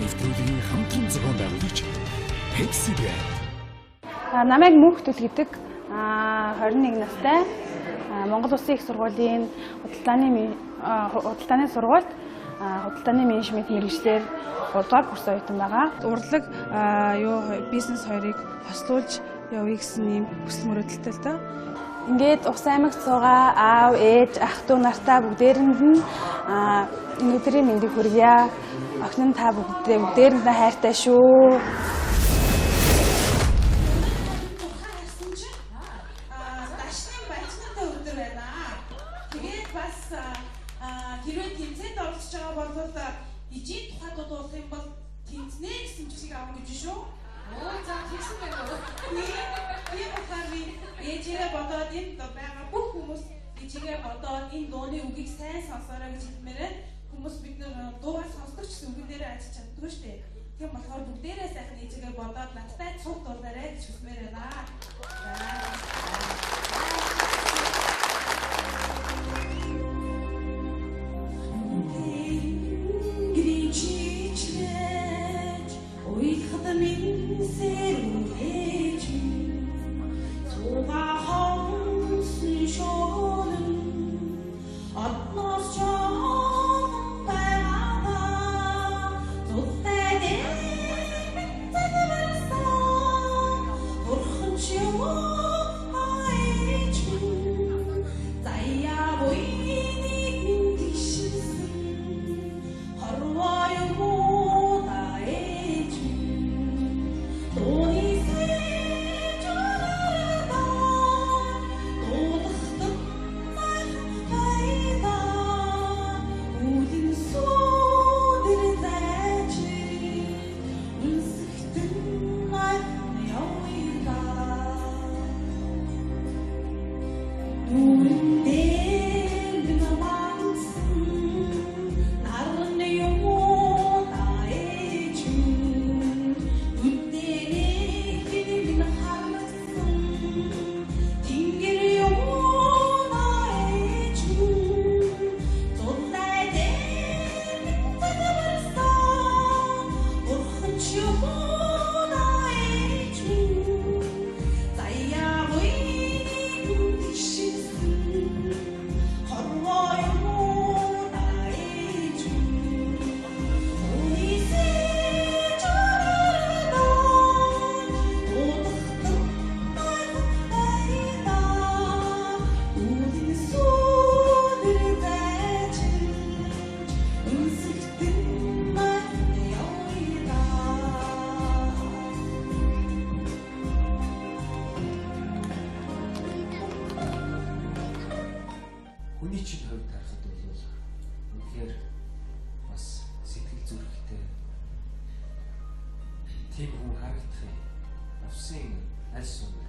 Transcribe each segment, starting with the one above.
Нэвтрүүлгийн хамтран зохион байгуулагч Pepsi брэнд. Намайг Мөнх Түл гэдэг 21 настай Монгол Улсын их сургуулийн худалдааны сургуульд худалдааны менежмент мэргэжлээр 3 дугаар курс оюутан байгаа. Урлаг бизнес хоёрыг хослуулж явъя гэсэн ийм хүсэл мөрөөдөлтэй л доо. Ингээд Ус аймагт суугаа аав, ээж, ах トゥ нартаа бүгдээрэнд нь энэ өдрийн мэндийг хүргье. Охин нь та бүгдээрэнд нь хайртай шүү. Хэрвээ тэмцээнд оролцож байгаа бол ижийн тухай дуудах юм бол тэмцнэ гэсэн чиглэлийг авах гэж шүү. Оо за тэгсэн байна уу? Тийм болохоор би ээжээрээ бодоод энд байгаа бүх хүмүүс ээжигээ бодоод энэ дууны үгийг сайн сонсоорой гэж хэлмээр байна. Хүмүүс бид нар дуугаа сонсдог ч гэсэн үгэн дээрээ ажиллаж чаддгүй шүү дээ. Тийм болохоор бүгдээрээ сайхан ээжигээ бодоод надтай цуг дуулаарай гэж хүсмээр байна. Хүний чинь хувьд харахад бол үнэхээр бас сэтгэл зүрэхтэй тийм хүн харагдах юм. Увсын аль сум вэ?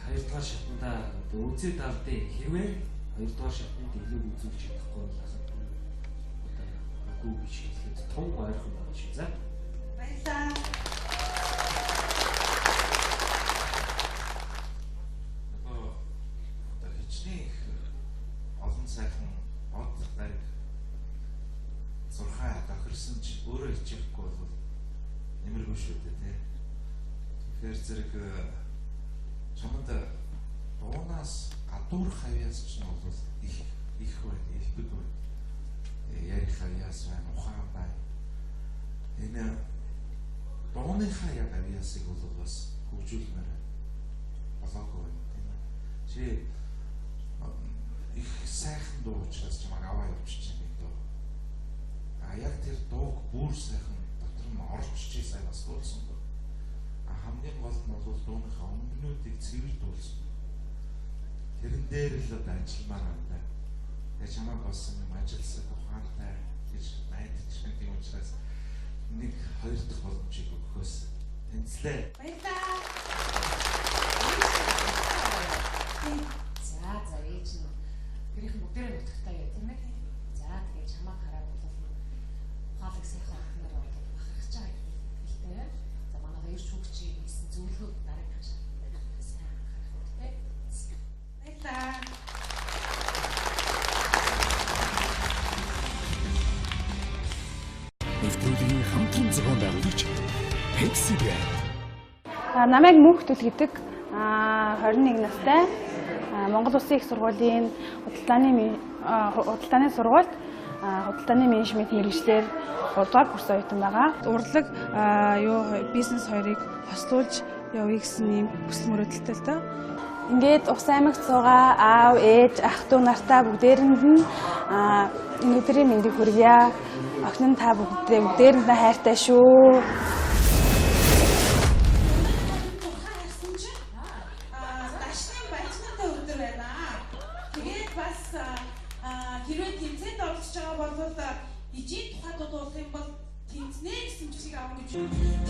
Хоёрдугаар шатанда үзээ давдээ хэрвээ хоёрдугаар шатанд илүү үзүүлж чадахгүй бол одоо үгүй гэж хэлэхэд тун ойрхон байгаа шүү. За. Баярлалаа. Олон сайхан од гариг зурхай тохирсон ч өөрөө хичээхгүй бол нэмэргүй шүү дээ тий. Тэгэхээр зэрэг чамд дуунаас гадуур хавьяас ч нь бол их их байна, элбэг байна. Ярих хавьяас байна, ухаан байна. Энэ дууныхаа яг хавьяасыг бол бас хөгжүүлмээр байна. Болоогүй байна тийм ээ. Чи их сайхан дуу учраас чамайг аваа явчих юм дуу. А яг тэр дууг бүр сайхан дотор нь орж чи сайн бас дуулсан дуу. А хамгийн гол нь бол дууныхаа өнгөнүүдийг цэвэр дуулсан. Тэрэн дээр л одоо ажилламаар байна да. Тэгээ чамайг бас юм ажилласаг ухаантай гэж найдаж байна. Тийм учраас нэг хоёр дахь боломжийг өгөхөөс тэнцлээ. Баярлалаа. За за ээж нь гэрийнхэн бүгдээрээ нутагтай яа тийм ээ. За тэгээ чамайг хараад бол ухаалаг сайхан охиноор бол бахархаж байгаа итгэлтэй байна. За манай хоёр шүүгчийн хийсэн зөвлөгөөг дараагийн шатанд сайн анхаарах хэрэгтэй. Баярлалаа. Нэвтрүүлгийн хамтран зохион байгуулагч Pepsi брэнд. Намайг Мөнхтөл гэдэг 21 настай Монгол Улсын их сургуулийн худалдааны сургуульд худалдааны менежмент мэргэжлээр 3 дугаар курс оюутан байгаа. Урлаг бизнес хоёрыг хослуулж явъя гэсэн ийм хүсэл мөрөөдөлтэй л доо. Ингээд Угс аймагт суугаа аав, ээж, ах дүү нартаа бүгдээрэнд нь энэ өдрийн мэндийг хүргье. Охин нь та бүгдээрэнд нь хайртай шүү. Тэгээд бас хэрвээ тэмцээнд оролцож байгаа бол ижийн тухай дуудах юм бол тэмцнэ гэсэн зүйлийг авах гэж.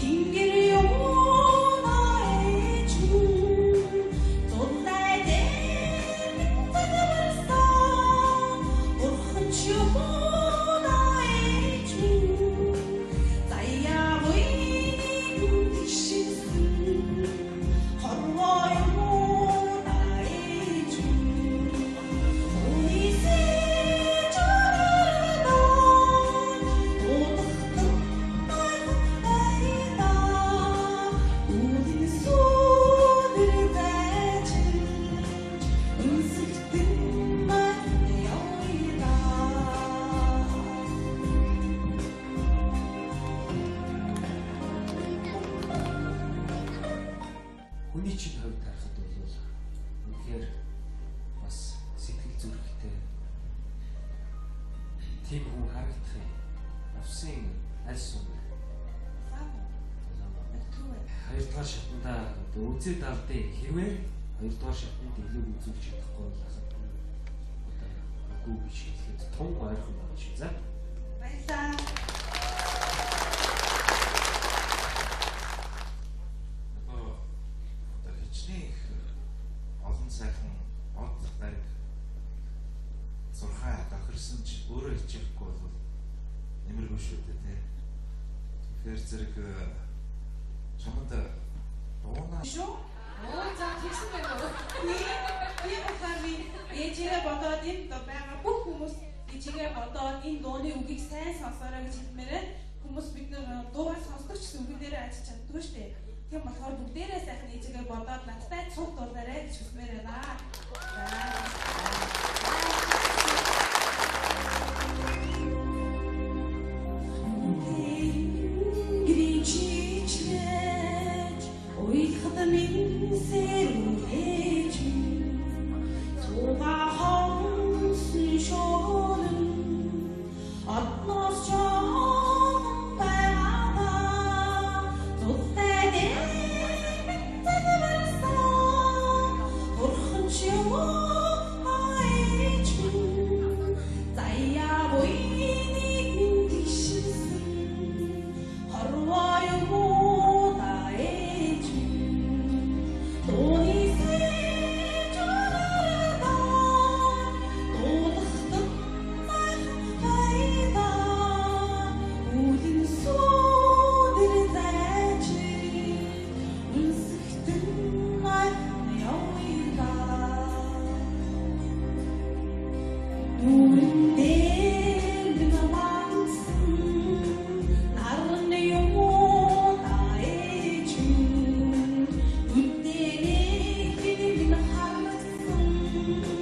Тэнгэр юунаа ээж зулай дээр задварсан урхан ч юунаа ээж заяа буйны тэгшсэн хорвоо юунаа ээж Хүний чинь хувьд харахад бол үнэхээр бас сэтгэл зүрэхтэй тийм хүн харагдах юм. Увсын аль сум вэ? Хоёрдугаар шатанда үзээд авдیں۔ Хэрвээ хоёрдугаар шатанд илүү үзүүлж чадахгүй бол одоо үгүй гэж хэлэхэд тун ойрхон байгаа шүү. За. Баярлалаа. Хичнээн их олон сайхан од бариг зурхаа тохирсон ч өөрөө хичээхгүй бол нэмэргүй шүү дээ тий. Тэгэхээр зэрэг чамд дуунаа шүү. Оо за тэгсэн байна уу? Тийм болохоор би ээжээрээ бодоод энэ байгаа бүх хүмүүс ээжээрээ бодоод энэ дууны үгийг сайн сонсоорой гэж хэлмээр байна. Хүмүүс бид нар дуугаа сонсдог ч гэсэн үгэн дээрээ ажиллаж чаддгүй шүү дээ. Тийм болохоор бүгдээрээ сайхан ээжигээ бодоод надтай цуг дуулаарай гэж хүсмээр байна. Тэнгэрийн чичлэж уйлахад минь сэрүүлж цуга хонсон шоолон одноос чон байгаа зултай дээр задварсан бурхан ч юм ээж минь заяа буйныг минь тэгшсэн хорвоо юм уу та ээж минь дууны сэж ордоо дуулахтан хайдаа үлэн сүүдэр зайчид үнсэхтэн явъя. Нүрэн